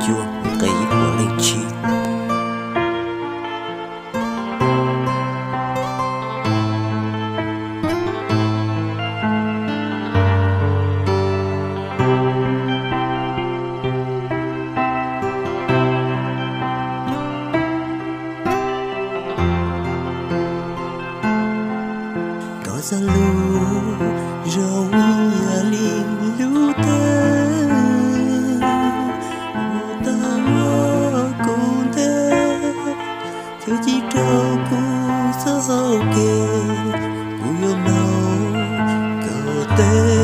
cuaj nqe ib puas leej tsib. Koj xav lub zoo ib yam li lub teb, ua tau ua kuv ntej, thiab cim rau kuv txoj hau kev, kuv yuav mloog koj tej